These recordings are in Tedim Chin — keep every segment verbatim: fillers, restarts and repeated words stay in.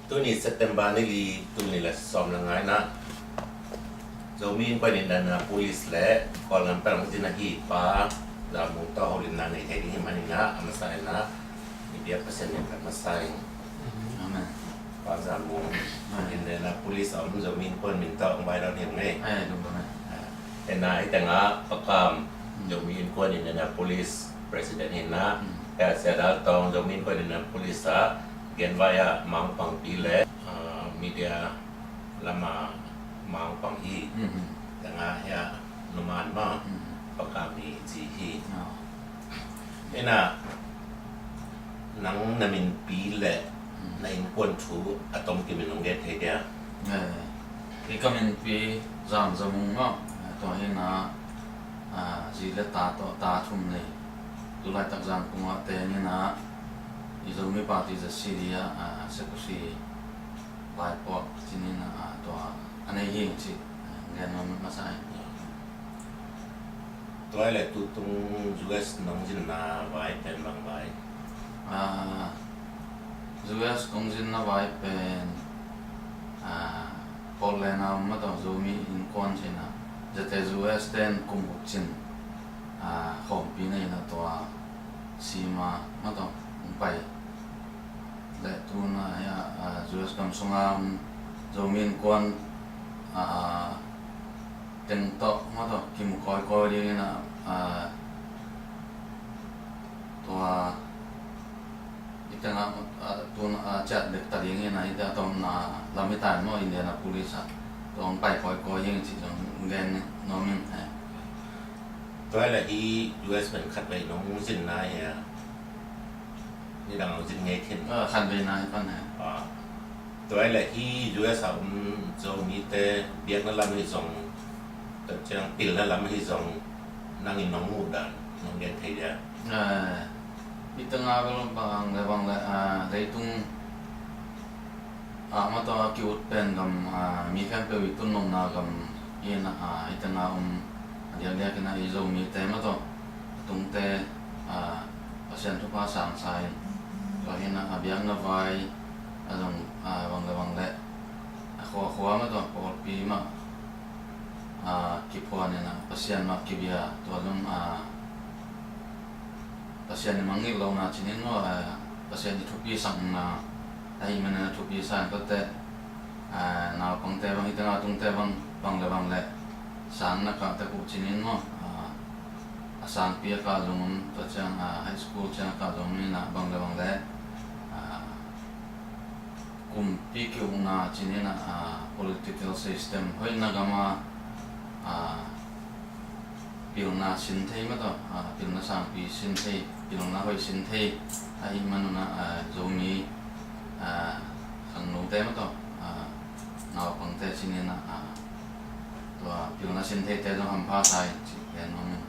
Tuni September ni li, tuni le sawm le nga in ah Zomi Innkuan Indianapolis le Kawlgam peuh hong zin ahi Pa Za Mung tawh holimna nei thei ding hi manin ah, a masa in ah i biak Pasian min tawh masa in. Amen. Pa Za Mung, Amen. Indianapolis a om Zomi Innkuan min tawh hong baidon hi ung ei. Amen. Amen. Ena i tengah Pa Kam, Zomi Innkuan Indianapolis President hi in ah, Amen. Sia Dal Tawng, Zomi Innkuan Indianapolis ah genvai ah mangpangpi le, ah, media lama mangpang hi. Mhm. Tengah hiah numan ma, mhm, Pa Kam i ci hi. Ah. Ena nang na minpi le, mhm, na innkuan thu a tom kimin hong gen thei dia? Eh, i ka minpi Zam Za Mung ma, eh, tua hi in ah, ah, zi le ta tawh ta thum nei. Tulaitak Zangkung ah teng in ah i Zomi Party Z C D ah, ah, secretary vaipuak cinin, ah, tua a nei hi ci, ah, gen nuam masa hi. Tua le tutung U S nong zinna vai pen bang vai? Ah, U S kong zinna vai pen, ah, Portland a om ma tawh Zomi Innkuan cina, zate U S ten kum guk cin, ah, khawmpi nei in ah tua sima ma tawh hong pai. Le tuna, ah, ah, U S gam sunga om Zomi Innkuan, ah, teng tawh ma tawh kimu kawikawi dingin ah, ah, tua i tengah, ah, tun, ah, ciat bek ta dingin ah, i tengah tawmna lam i tai maw, Indianapolis ah tua hong pai kawikawi ding cih zong gen nuam ing, eh. Tua le hi U S pen khatvei nong zinna hi a, nidang a zin ngei khin. Ah, khatvei na hi pan hi. Ah. Tua le hi U S a om Zomite biakna lam hi zong, tua ciang pilna lam hi zong, nangin nong muh dan nong gen thei dia? Eh, i tengah bel bang le bang le, ah, leitung ah, ma tawh a ki-ut pen gam, ah, mi khempeuh i tun nopna gam in, ah, i tengah om a diakdiak in ah i Zomite ma tawh a tungte, ah, Pasian thupha sang sa in, tua hi in ah a biakna vai a zong, ah, bang le bang le a khuakhua ma tawh pawlpi mah, ah, kiphuan in ah Pasian mah kibia, tua zong, ah, Pasian i mangngilh lohna cinin maw, eh, Pasian i thupi sakna ahih manin a thupi sa in, tuate, eh, naupangte bang, hih tengah tungte bang, bang le bang le sang na kah tek uh cinin maw, ah, a sangpi a kah zong om, tua ciang, ah, high school ciang a kah zong om in ah bang le bang le, ah, kumpi ki-ukna cinin ah, ah, political system hoihna gam a, ah, pilna sin thei ma tawh, ah, pilna sangpi sin thei, pilna hoih sin thei ahih manun ah, ah, Zomi, ah, khangnote ma tawh, ah, naupangte cinin ah, ah, tua pilna sin theite zong hampha sa in cih gen nuam ing.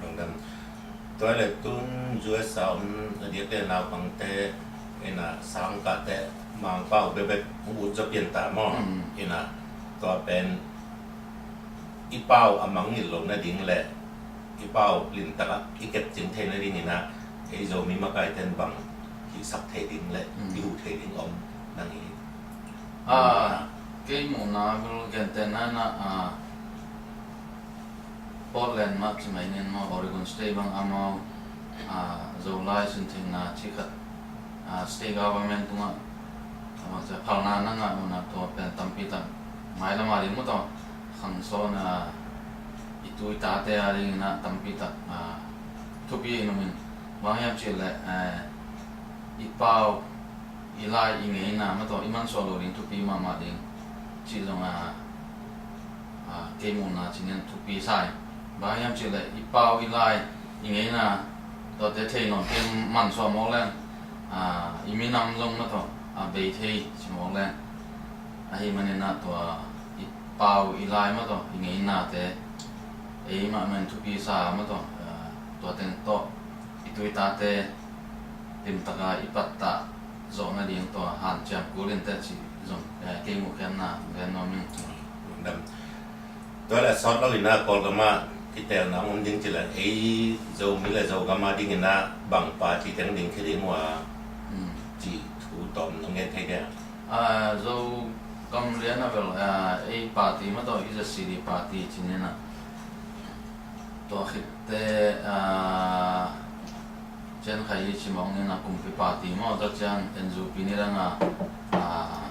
Lungdam. Tua le tun U S a om a diakdiak naupangte in ah sang kahte Mangpau bekbek hong ut zaw pian ta maw? Mm. In ah tua pen i pau a mangngilh loh nading le i pau limtak ah i kepcing theih nading in ah ei Zomi makaite in bang hihsak thei ding le, mm, i huh thei ding om nang i? Ah, kei muhna bel gentehna in ah, ah, Portland mah ci mai ning maw, Oregon State bang amau, ah, Zolai sin theihna cih khat, ah, state government tungah, ah, bangci phalna na ngah nunah tua pen tampi tak mailam a ding maw tawh, khangsawn a, i tu i tate a dingin ah tampi tak, ah, thupi in om in. Bang hiam cih leh, eh, i pau i lai i ngeina maw tawh i mansuah loh ding thupi mahmah ding cih zong a, a, kei muhna cinin thupi sa in. Bang hiam cih leh i pau i lai i ngeina tuate thei nawn kei mansuah mawk leng, a, i minam zong maw tawh a bei thei ci mawk leng. Ahih manin ah tua i pau i lai maw tawh i ngeinate ei mahmah in thupi sa maw tawh, a, tua teng tawh i tu i tate limtaka i pattah zawh nading tua hanciam kul in teh cih zong, eh, kei muhkhiatna gen nuam ing. Lungdam. Tua le sawt lo in ah Kawlgam ah kitelna om ding cih leh ei Zomi le Zogam a dingin ah bang party teng ding khia ding uh a, mm, cih thu tawm nong gen thei dia? A, Zogam lian a bel, a, ei party mah tawh, i Z C D party ci-in a, tua khitte, a, cian khai i ci mawk ni-in a, kumpi party maw, tua ciang N U P ni dang a, a,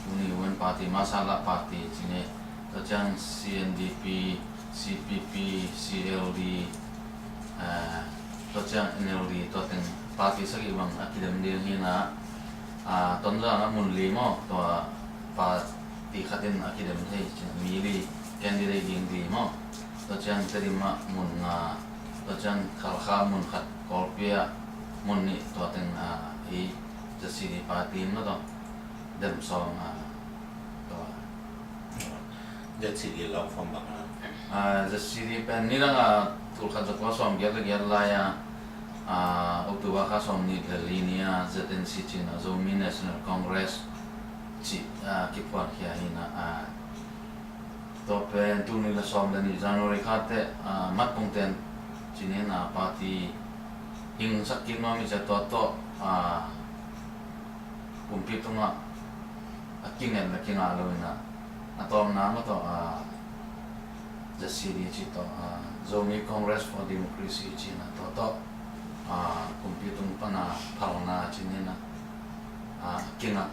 tuni Women Party, Masala Party ci-in, tua ciang C N D P, C P P, C L D, a, tua ciang N L D, tua teng party sagih bang a kidem ding hi-in a, a, Tonzang ah mun li maw, tua party khat in a kidem thei ci-in, mi li candidate ding li maw. Tua ciang Tedim ah mun nga, tua ciang Khalkha mun khat, Kawlpi ah mun nih, tua teng, a, i Z C D party in maw tawh dem sawm, a, tua. Z C D long form bang a? A, Z C D pen ni dang a, tul khat za kua sawm giat le giat lai a, a, October kha sawm nih le li ni a Z N C ci-in a, Zomi National Congress ci, a, kiphuan khia hi-in a, a, tua pen tul nih le sawm le nih January kha teh, a, Mat Pung Ten ci-in a, party hing sak kik nuam hi ci-a, tua tawh, a, kumpi tungah a kingen le kingah lo-in a, a tawpna mah tawh, a, Z C D ci tawh, a, Zomi Congress for Democracy ci-in a, tua tawh, a, kumpi tung pan a phalna ci-in a, a, kingah,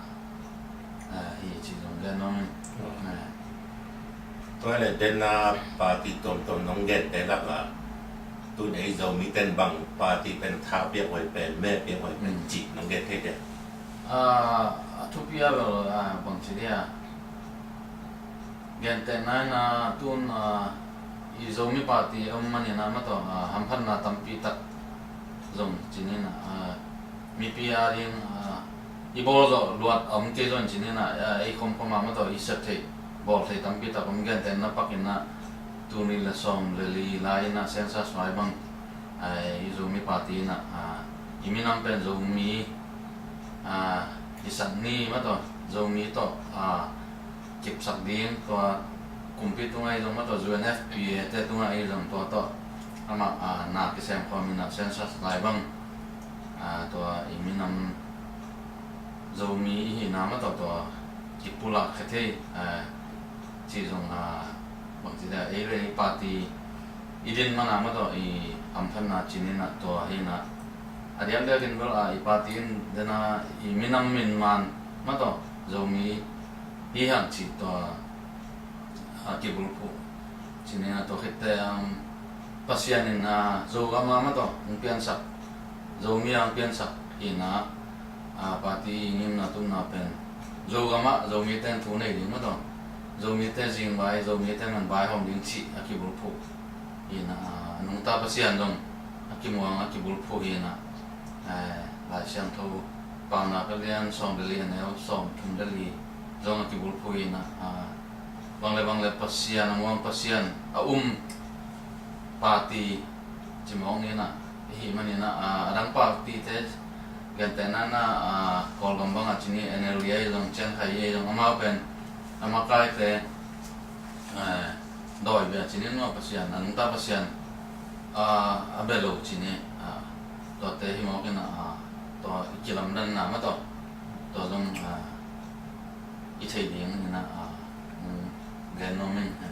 a, hi ci zong gen nuam ing. Oh. A. Tua leh den a party tuamtuam nong gente lak ah, tun ei Zomi ten bang party pen tha piak huai pen, me piak huai pen, mm, cih nong gen thei dia? A, a thupi a bel, a, bang ci dia, gentehna in a, tun, a, i Zomi party om manin a mah tawh, a, hamphatna tampi tak zong ci-in a, a, mipi a ding, a, i bawl zawh luat a om kei zaw in ci-in a, a, ei khomkhom a mah tawh i sep theih, bawl theih tampi tak om. Gentehna pak in a, tul nih le sawm le li lai in a, census lai bang, a, i Zomi party in a, a, i minam pen Zomi, a, i sak ni mah tawh, Zomi tawh, a, kipsak ding, tua kumpi tungah i zong mah tawh, U N F P A te tungah i zong tua tawh amah, a, na kisem khawm in a, census lai bang, a, tua i minam Zomi i hihna mah tawh tua kipulak kha thei, a, cih zong, a, bang ci dia, ei le ei party i din man a mah tawh i hamphatna ci-in a, tua hi-in a, a diakdiak in bel, a, i party in den a, i minam min man mah tawh Zomi hi hang cih tua, a, kibulphuh ci-in a, tua khit teh, um, Pasian in, a, Zogam a mah tawh hong piansak, Zomi a hong piansak hi-in a, a, party i ngimna tupna pen Zogam ah Zomi ten thu nei ding mah tawh, Zomi te zingvai, Zomi te man vaihawm ding cih a kibulphuh hi-in a, a, a nungta Pasian zong a kimuang, a kibulphuh hi-in a, a, Lai Siangtho Paunak a lian sawm le li, a neu sawm thum le li zong a kibulphuh hi-in a, a, bang le bang le Pasian a muang, Pasian a um party ci mawk ni-in a, i hih manin a, a, a dang party te, gentehna in a, a, Kawlgam bang a ci ni, N L D a zong, ciang khai i zong, amau pen a makaite, a, dawi bia ci ni maw, Pasian, a nungta Pasian, a, a bia lo ci ni, a, tuate hi mawk in a, a, tua i kilamdanna mah tawh, tua zong, a, i thei ding in a, a, um, gen nuam ing, a.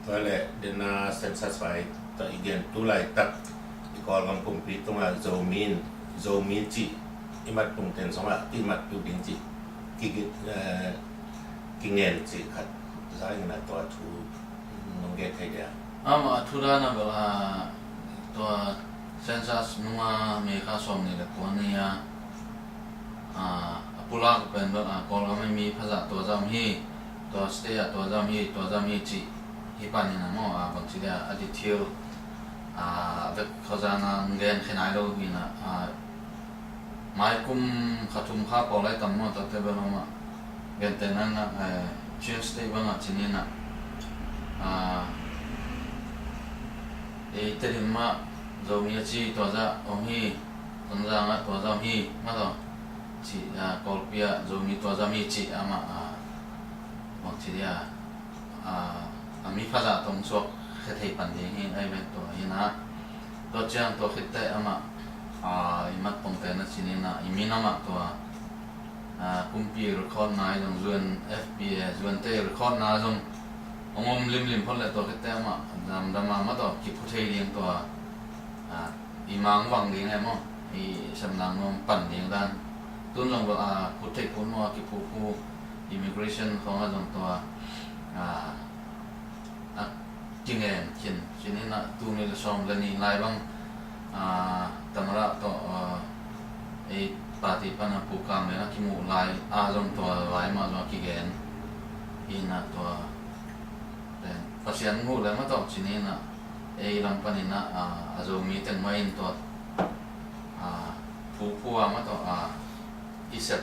Tua leh den a census vai tawh i gen tu laitak i Kawlgam kumpi tungah Zomi in, Zomi cih i mat pungten sungah i mat tu ding cih kigit, eh, kingen cih khat za in a, tua thu nong gen thei dia? Amah a thu dan a bel, a, tua census nung a May kha sawm nih le kua ni a, a, a pulak pen bel, a, Kawlgam ah mi phazah tua zah om hi, tua state ah tua zah om hi, tua zah om hi cih hi pan in a maw, a, bang ci dia, a detail, a, a vek khuazang a gen khe nai lo hi in a, a, mai kum kha thum kha pawl lai tam maw, tate bel amah gentehna in a, eh, Chin State bang a ci ni in a, a, ei Tedim ah Zomi a ci tua zah om hi, Tonzang ah tua zah om hi, mah tawh ci, a, Kawlpi ah Zomi tua zah om hi cih amah, a, bang ci dia, a, a mi phazah tawh suak khe thei pan ding hi, a, i mek tua hi in a. Tua ciang tua khit teh amah, a, i mat pongte na ci ni in a, i minam ah tua Kumpi record na i zong, zuan F P A, zuante record na zong hong om limlim phot le tua khit teh amah damdam a mah tawh kiphu thei ding tua, i mangvang ding e maw, i semlang nuam pan ding dan. Tun zong phu thei phot maw, a kiphuh phuh immigration khawng a zong tua a kingen khin. Cih ni-in ah tul nih le sawm le nih lai bang, ah, Tamara tawh, ah, ei party pan a Pu Kam Lian a kimuh lai a zong tua lai mah zong a kigen. Hi-in ah tua pen Pasian hong huh le mah tawh cih ni-in ah ei lam panin ah, ah, a Zomi teng mah in tua, ah, phu phu a mah tawh, ah, i sep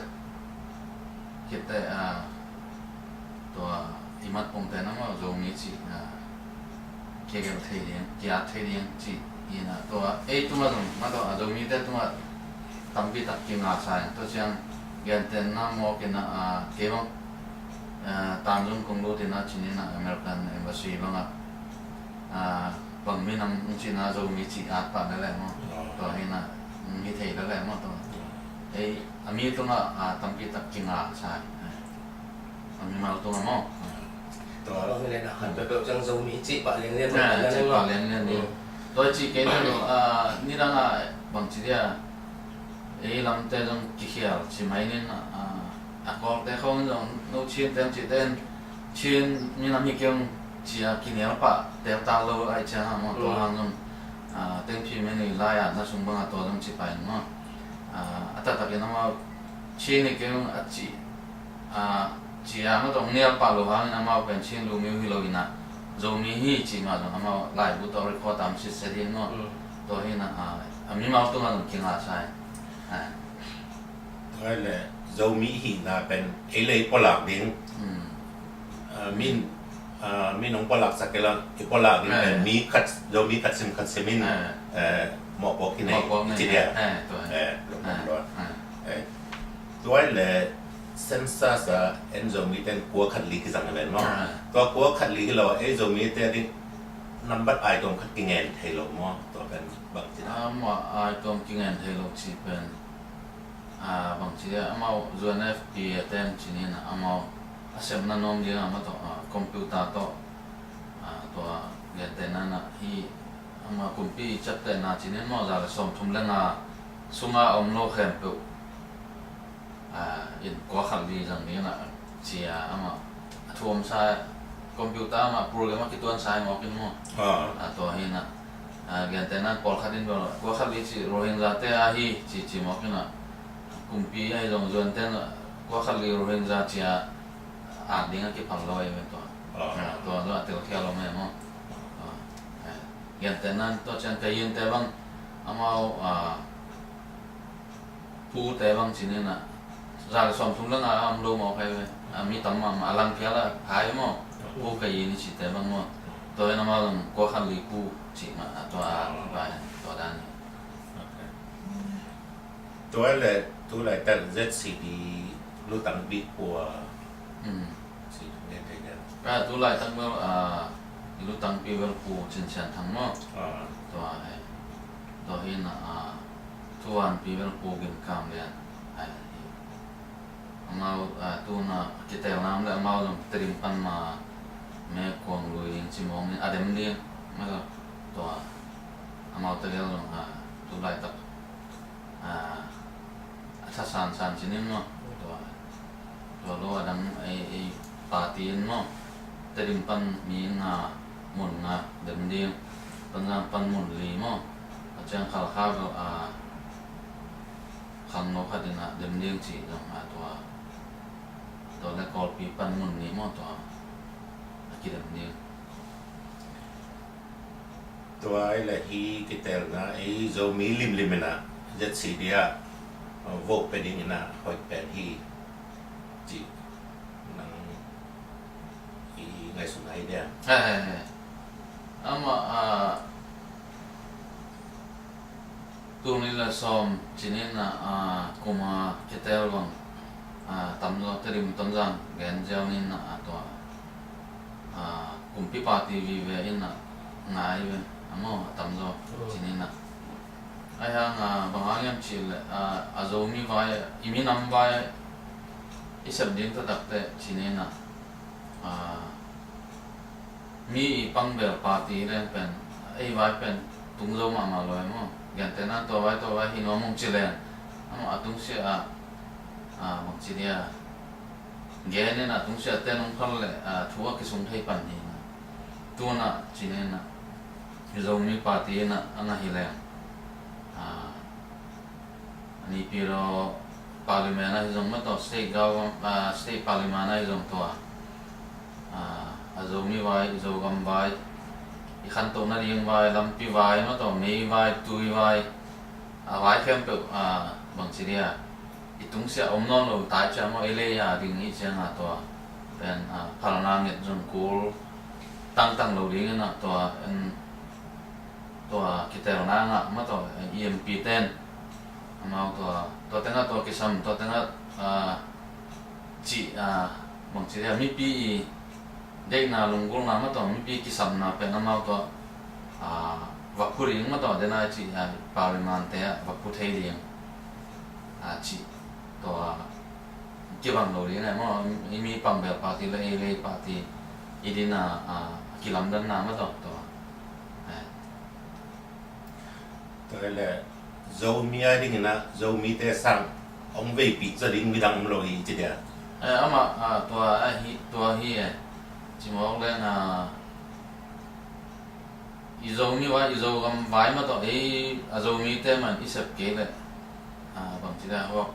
khit teh, ah, tua i mat pongte na mah Zomi cih, ah, kigelh thei ding, ki-at thei ding cih hi-in ah tua ei tungah zong mah tawh, ah, Zomite tungah tampi tak kinga sa in, tua ciang gentehna mawk in ah, ah, kei bang, ah, Tanzung kong lut in ah cih ni-in ah American Embassy bangah, ah, bang minam hong cihna Zomi cih at pah lel e maw. Tua hi-in ah hong hi thei lel e maw tua. Ei a mi tungah, ah, tampi tak kinga sa hi. A mimal tungah maw. Tua bang hi leh na khat peuhpeuh ciang Zomi cih pah lianlian, cih pah lianlian ding. Tua cih kei leh lo, ah, nidang ah bangci dia ei lamte zong kikhial ci mai nin, ah, a Kawlte khawng zong no Chin teng cih teng Chin minam hi keng ci-a kinial pah tel ta lo ahih ciangin maw, tua hang zong, ah, tengpi meni lai-atna sung bangah tua zong ci pah in maw. Ah, a taktakin amau Chin hi keng a ci, ah, ci-a mah tawh nial pah lo hangin amau pen Chin lumyo hi lo in ah Zomi hi cih mah zong amau laibu tawh record tam sitset hi maw. Tua hi-in ah, ah, a mimal tungah zong kinga sa hi. Ah. Tua hi leh Zomi hihna pen ei le ei pulak ding. Ah, min, ah, min hong pulak sak kei lo, i pulak ding pen mi khat, Zomi khat sim khat sim in, eh, mawhpuak hi nei, mawhpuak hi nei ci dia. Eh, tua hi. Eh, lungdam lua. Eh, tua hi leh census ah en Zomite in kua khat li kizang hi ven maw. Tua kua khat li hi lo, ei Zomite ding nambat ai tuam khat kingen thei lo maw. Tua pen bangci na. Amau ai tuam kingen thei lo cih pen, ah, bangci dia, amau zuan F P A ten cih ni-in ah amau a sepna nuam ding a mah tawh, ah, computer tawh, ah, tua gentehna-in ah hi amau kumpi ciaptehna cih ni-in maw, za le sawmthum le nga sunga om lo khempeuh, ah, in kua khat li zang ding in ah ci-a amah a thuam sa, computer amah program a kituan sa hi mawk in maw. Ah, tua hi-in ah, ah, gentehna-in pawlkhat in bel kua khat li cih Rohingya-te a hi ci ci mawk in ah, kumpi ahi zong zuante in ah kua khat li Rohingya ci-a at ding a kiphal lo ahi ve tua. Ah, tua zong a telkhial om e maw. Ah, eh, gentehna-in tua ciang Kayinte bang amau, ah, pute bang cih ni-in ah za le sawmthum le nga a om lo mawk ahi ve. A mi tam mahmah a langkhial a phai maw. Pu Kayin i cihte bang maw. Tua hi-in amau zong kua khat li pu cih mah a tua a pai tua dan hi. Tua hi leh tu laitak Z C D lutangpi kua ci ngen thei dia. Ah, tu laitak bel, ah, i lutangpi bel Pu Cin Sian Thang maw. Ah. Tua, eh, tua hi-in ah, ah, thuanpi bel Pu Gin Kam Lian. Ai, amau, ah, tu-in ah kitelna om leh amau zong Tedim pan ma me kuang lui ding ci mawk ni a dem ding. Mah tua amau tegel zong, ah, tu laitak, ah, a thasan san ci ning maw. Tua, tua lo a dang ei, ei party in maw. Tedim pan mi nga mun nga dem ding. Tonzang pan mun li maw. A ciang Khalkha bel, ah, khangno khat in ah dem ding cih zong, ah, tua, tua le Kawlpi pan mun nih maw tua a kidem ding. Tua hi leh hih kitelna ei Zomi limlim in ah Z C D ah, uh, vote pia ding in ah hoih pen hi cih nang i ngaihsutna hi dia. He, he, he. Amah, ah, tul nih le sawm cih ni-in ah, ah, kum a kitel bang, ah, tamzaw Tedim Tonzang gen ziau ni-in ah, tua, ah, kumpi party vive in ah ngai ve, a maw, a tamzaw cih ni-in ah. Ahi hang, ah, bang hang hiam cih leh, ah, a Zomi vai, i minam vai, I sep ding taktak teh cih ni in ah, ah, mi i pangbel party leng pen ei vai pen tung zo mahmah lo e maw. Gentehna tua vai tua vai hi nuam ung ci leng, amah a tungsiah ah, ah, bangci dia, gen in ah tungsiah ten hong phal leh, ah, thu a kisung thei pan hi in ah. Tu in ah cih ni in ah, Zomi party in ah a ngah hi leng, ah, a nipi lo parliament ahi zong maw tawh, state government, ah, state parliament ahi zong tua, ah, a Zomi vai, i Zogam vai, i khantohna ding vai, lampi vai maw tawh, mei vai, tui vai, a vai khempeuh, ah, bangci dia, i tungsiah om nawn lo tai ciang maw, ei lei a ding i ciang a tua pen, ah, phalna nget zong kul tangtang lo ding in ah tua, en, tua kitelna ngah maw tawh, eh, E M P ten amau tua, tua tengah tua kisam, tua tengah, ah, cih, ah, bangci dia, mipi i deihna lunggulhna maw tawh, mipi kisapna pen amau tua, ah, va phu ding maw tawh, dena cih, ah, parliament te ah va phu thei ding, ah, cih tua kibang lo ding e maw, i mi pangbel party le ei lei party i din a, ah, kilamdanna maw tawh tua. Eh. Tua hi leh Zomi a dingin ah Zomite sang hong veipih zaw ding midang om lo hi ci dia. Eh, amah, ah, tua ahi, tua hi e. Ci mawk leng, ah, i Zomi vai, i Zogam vai maw tawh, ei a Zomite man i sep kei leh, ah, bangci dia, huak,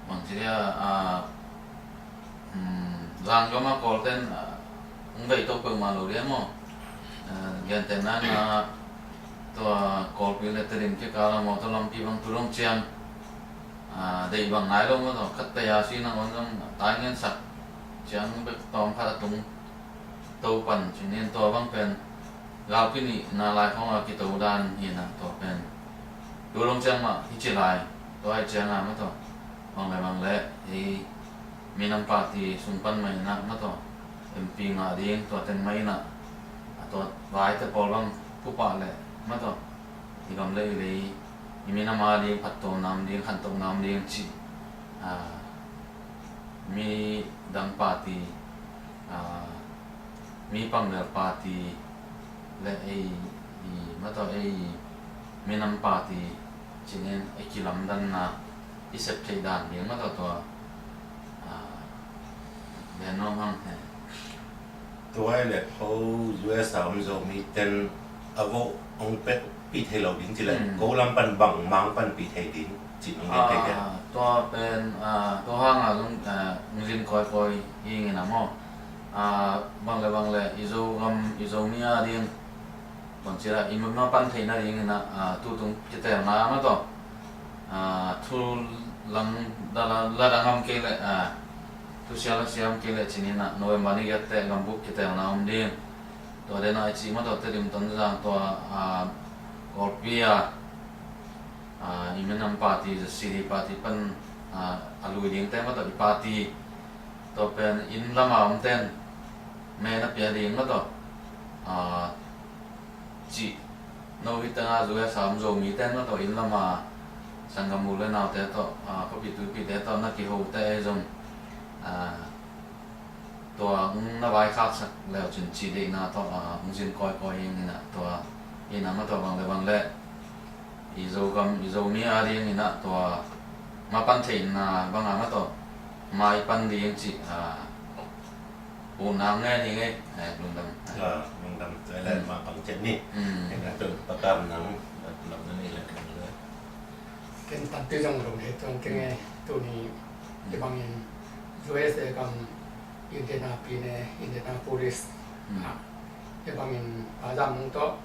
bangci dia, ah, um, Zangam a Kawlten, ah, hong vei to peuhmah lo dia maw. Ah, gentehna in ah tua Kawlpi le Tedim kikal a mawtaw lampi bang tu dong ciang, ah, deih bang nai lo maw tawh, khat pei a si nangawn zong tai ngensak ciang bek tawm khat a tung to pan cih ni in tua bang pen galpi nihna lai khawng a kito dan hi in ah tua pen tu dong ciang mah hi ci lai. Tua hi ciang a maw tawh, bang le bang le ei minam party sung pan mah in ah maw tawh, M P ngah ding tua teng mah in ah, a tua vaite pawl bang pupah leh maw tawh, i gam le i lei, i minam a ding phattuamna om ding, khantohna om ding cih, ah, midang party, ah, mi pangbel party le ei, i, maw tawh, ei minam party cih ni in ei kilamdanna i sep theih dan ding maw tawh tua, ah, gen nuam hang he. Tua hi leh ko U S a om Zomiten a vote hong pia, pih thei lo ding ci leh, hmm, ko lam pan bang mang panpih thei ding cih hong gen thei dia. Ah, tua pen, ah, tua hang a zong, ah, hong zin kawikawi hi ing in ah maw. Ah, bang le bang le i Zogam, i Zomi a ding bangci a i mapan theihna ding in ah, ah, tutung kitelna maw tawh, ah, thu lang da la, la da ngam kei leh, ah, thusia la siam kei leh cih ni in ah November ni giat teh gambup kitelna om ding. Tua den a i cih maw tawh, Tedim, Tonzang tua, ah, Kawlpi a, ah, i minam party, Z C D party pan, ah, a lui dingte maw tawh i party, tua pen inn lam a omten me na pia ding maw tawh, ah, cih, no hi teng a U S a om Zomiten maw tawh inn lam a sanggam u le naute tawh, ah, khuapi tuipite tawh na kihote ahi zong, ah, tua, mm, na vaikhaksak leu cin cih deihna tawh, ah, hong zin kawikawi ing in ah tua, in ah maw tawh bang le bang le i Zogam, i Zomi a ding in ah tua mapan theihna bang a maw tawh maipan ding cih, ah, uh, nang ngai ni ngai, eh, lungdam. Ah, lungdam, tua le, hmm, mah bang ciat ni. Hmm. Tua pakam nang, lam na ni le, ken tampi zong lung he tuan keng e, hmm, tuni, hmm, hih bangin U S A gam Indianapolis, Indianapolis, hmm, ah, hih bangin Pa Zam Mung tawh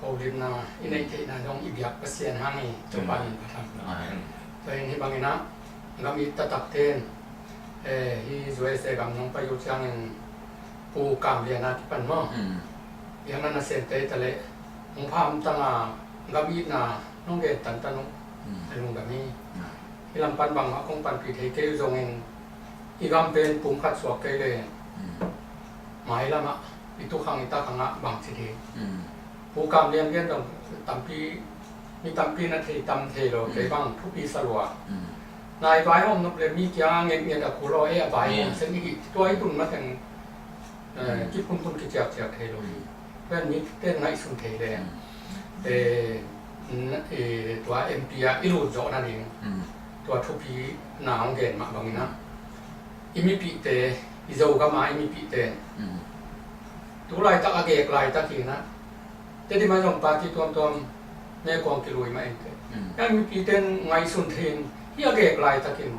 holimna i neih theihna zong i biak Pasian hang hi, Topa min patham. Amen. Tua in hih bangin ah gam it taktakte in, eh, hih U S A gam nong pai uh ciangin Pu Kam Lian a kipan maw, hmm, biakna nasemte i ta leh hong pha hamtang a gam itna nong gen tantan uh, hmm, a lungdam hi. Hmm. Hih lam pan bangmah kong panpih thei kei uh zongin i gam pen pum khat suak kei leh, hmm, mailam ah i tukhang i takhang ah bangci ding. Hmm. Pu Kam Lian Lian zong tampi, mi tampi na thei tam thei lo, hmm, kei bang thupi sa lua. Hmm. Nai vaihawm nop le mi kiangah ngetnget a kul aw, eh, a vaihawm sen i hi. Tua i tun mateng, eh, kiphunphun kiciakciak thei lo hi. Pen mite ngaihsun thei le, eh, n-, eh, tua M P ah i lut zawh nading tua thupi na hong gen mah bangin ah, i mipihte, i Zogam a i mipihte tu laitak a gek laitakin ah, Tedim ah zong party tuamtuam mekuang kilui mah inteh. Heng mipite in ngaihsun thei in, hih a gek laitakin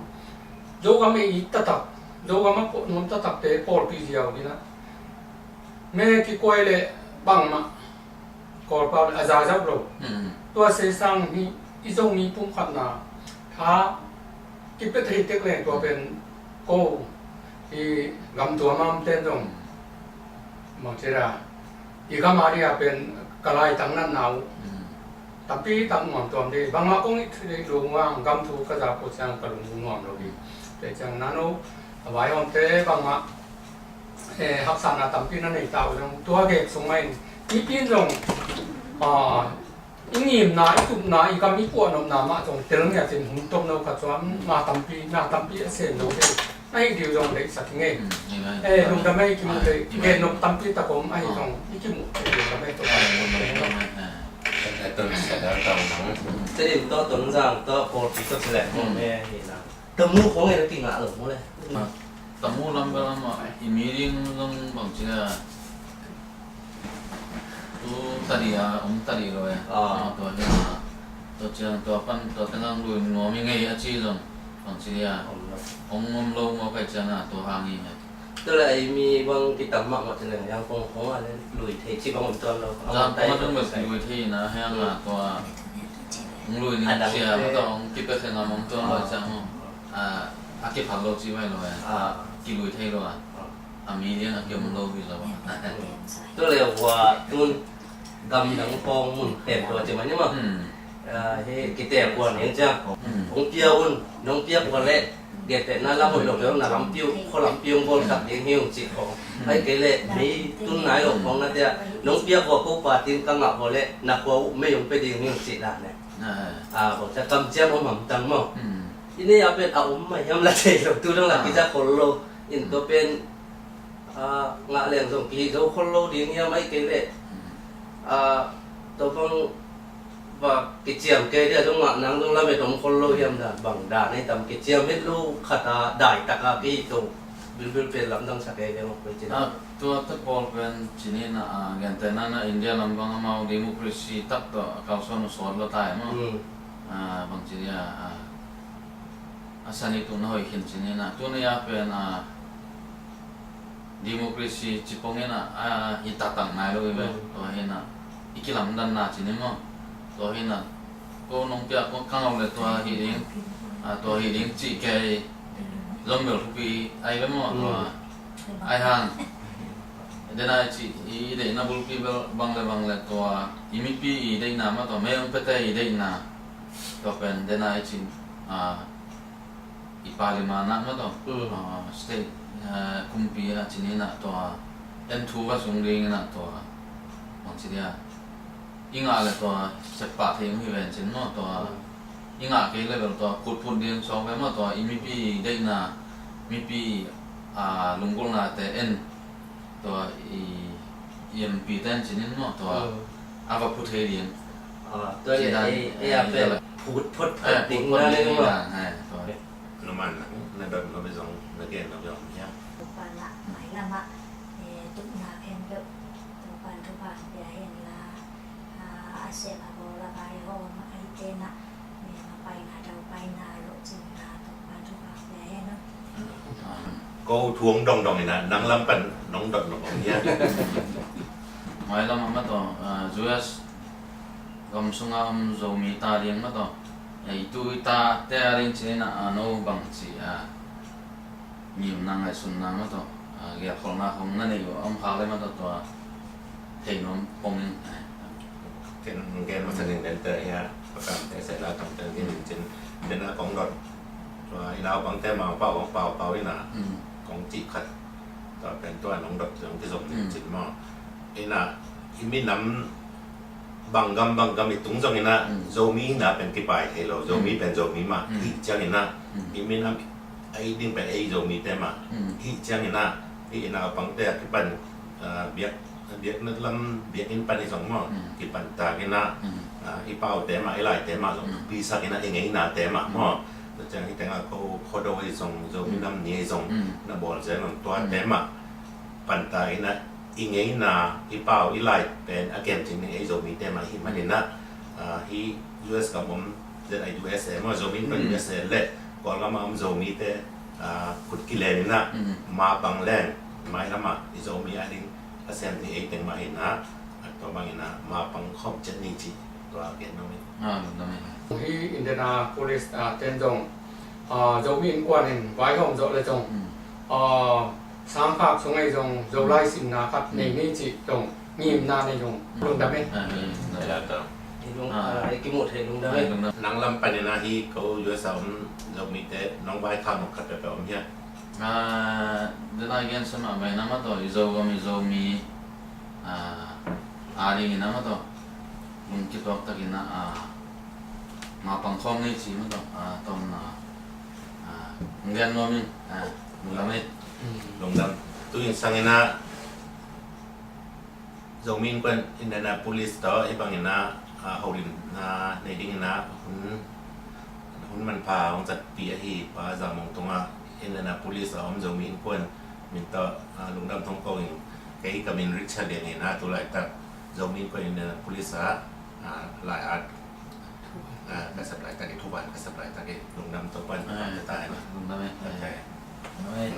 Zogam ei taktak, Zogam a nuam taktakte pawlpi ziau in ah, me kikuai le bangmah Kawlpau le a zazauh lo. Tua se sang hi, i Zomi pumkhatna tha kipia thei tek leng tua pen ko i gam tuam a omte in zong bangci a, i gam a ding a pen ka laitang natna uh tampi tak nuam tuam ding. Bangmah kong it thei lo ngang, gam thu ka za ko ciang ka lung nuam lo ding. Tua ciang nano a vaihawmte bangmah, eh, haksatna tampi na nei ta uh zong tua gek sung mah in mipi in zong, ah, i ngimna, i tupna, i gam i puahnopna mah zong tel ngiat in hun tom no khat suam, na tampi, na tampi a sem lo ding. Na hih ding zong deihsak hi ngei. Eh, lungdam ei, kimu thei, gen nop tampi tak om ahi zong i kimu thei, lungdam ei. Tedim tawh, Tonzang tawh, pawlpi tawh cileh kong he hi na. Tamu khong e na kingah lo mu le. Tamu lam bel amah i mi ding zong bangci a, tu tadi a om tadi lo e. Tua hi a, tua ciang tua pan tua tengah lui nuam i ngei a ci zong bangci a om lo, om lo maw kai ciang a tua hang i he. Tua le ei mi bang kitam mahmah ci leng Zangkong khong a le lui thei ci bang om tuan lo. Zangkong a dong bel lui thei na, heng a tua hong lui ning cia ma tua hong kipia khe ngam om tuan lo ciang maw. A, a kiphal lo ci mai lo e. Kilui thei lo a. A mi liang a kiom lo hi lo a. Tua le hua tun gamdang khawng mun pen tua ci mai ni maw. He kite a kuan heng ciang hong pia un, nong pia kuan le gentehna lam hoih lo peuh na lampi uh, khua lampi hong bawl tak ding hi ung cih khawng. Ahih kei leh mei tun nai lo khawng na tia, nong piak hua ko pa tin ka ngah hua leh na khua uh mei hong pia ding hi ung cih dan leh. A, hua cia kamciam om hamtang maw. I nei a pen a om mah hiam la thei lo, tu dong la kiza khol lo. In tua pen, a, ngah leng zong kihi zo khol lo ding hiam ahih kei leh. A, tua bang va kiciam kei dia zong ngah nang zong lamet om khol lo hiam dan bang dan ei tam kiciam het lo khat a daitak a kihi to bilbil pen lamdang sa kei dia mah koi cin. A, tua te pawl pen cinin a, a, gentehna na India lam bang amau democracy tak tawh a kalsuan uh sawt lo tai maw. A, bang cin a, a, a san i tuh na hoih khin cinin a, tuni a pen a, democracy ci pongin a, a, hi taktak nai lo hi ve. Tua hi na, i kilamdanna cinin maw. Tua hi na, ko nong piak ko ka ngau le tua hi ding, a, tua hi ding cih kei zong bel thupi ai ve maw. Tua ai hang. Dena i cih i deihna bulpi bel bang le bang le tua i mipi i deihna maw, tua mei hong piate i deihna. Tua pen dena i cih, a, i parliament ah maw tua, a, state, a, kumpi ah cinin a tua en thu va sung dingin a tua bang ci dia, i ngah le tua sep pah thei hi ven cin maw tua, i ngah kei le bel tua khut phut ding sawk ve maw tua i mipi deihna, mipi, a, lunggulhnate en tua i, i M P ten cinin maw tua a va phu thei ding. Tua le ei a pen phut phot phot ding na le maw. Numan na dot lo bi zong na gen lo bi zong hiam. Tupa na mai lama, eh, tupna khempeuh Tupan thupha pia hen la, a, a sep a bawl a vaihawm a eite na, mi mapaina daupaina lohcinna Tupan thupha pia hen aw. Ko thu hong dongdong ina nang lam pan nong dot nong hong hian. Mai lam a ma tawh, a, U S gam sunga om Zomi ta ding ma tawh, ei tu i ta te a ding cinin a, a no bang ci a, ngimna ngaihsutna ma tawh, a, gelkholhna hong na nei uh a om khak le ma tawh tua thei nuam pong in. Ken gen masa ding den te hia, pakam te se la tong te gen cin, den a kong dot. Tua i naupangte ma pau, pau, pau ina kong cih khat. Tua pen tua nong dot zong kizom ding cin maw. Ina i minam bang gam bang gam i tung zongin ah, Zomi ina pen kipai thei lo, Zomi pen Zomi mah, hih ciangin ah, i minam, ei ding pen ei Zomite mah, hih ciangin ah, hih i naupangte a kipan, ah, biak, biakna lam, biakinn pan i zong maw, kipan takin ah, ah, i paute mah, i laite mah zong, pisakin ah, i ngeinate mah maw. Tua ciang hih tengah ko Khuado i zong, Zomi nam ni i zong, na bawl zel zong tuate mah. Panta in ah i ngeina, i pau, i lai pen a kem cing ding ei Zomite mah i hih manin ah, ah, hih U S gam om Z I U S A maw, Zomi Innkuan U S A le Kawlgam a om Zomite, ah, khut kilen in ah, mapang leng, mailam ah i Zomi a ding a sem ding ei teng mah hi in ah, a tua bangin ah mapang khawm ciat ni cih tua gen nuam hi. Ah, lungdam hi. Hih Indianapolis, ah, ten zong, ah, Zomi Innkuan in vaihawm zawh le zong, ah, sangkhak sung ei zong Zolai simna khat nei ni cih zong ngimna nei zong lungdam hi. Ah, lungdam. Lungdam. Hih lung, ah, ah, i kimuh thei lungdam hi. Lungdam. Nang lam panin ah hih ko U S A om Zomite nong vaikhak nop khat peuhpeuh om hia? Ah, dena gen sung ah vaihawm mah tawh, i Zogam i Zomi, ah, a dingin ah mah tawh, lungkituak takin ah, ah, mapang khawm ni ci mah tawh, ah, tawmna, ah, gen nuam ing, ah, lungdam hi. Lungdam. Tu in sangin ah Zomi Innkuan Indianapolis tawh hih bangin ah, ah, holimna nei dingin ah hun, hun manpha hong zatpih ahi Pa Za Mung Tung ah, Indianapolis a om Zomi Innkuan min tawh, ah, lungdam thong ko ing. Kei ka min Richard Lian hi in ah, tu laitak Zomi Innkuan Indianapolis ah, ah, lai-at, ah, ka sep laitak hi, thuban ka sep laitak hi, lungdam Topa'n, ah, ka ta hi. Lungdam hi. Ok. Lungdam hi.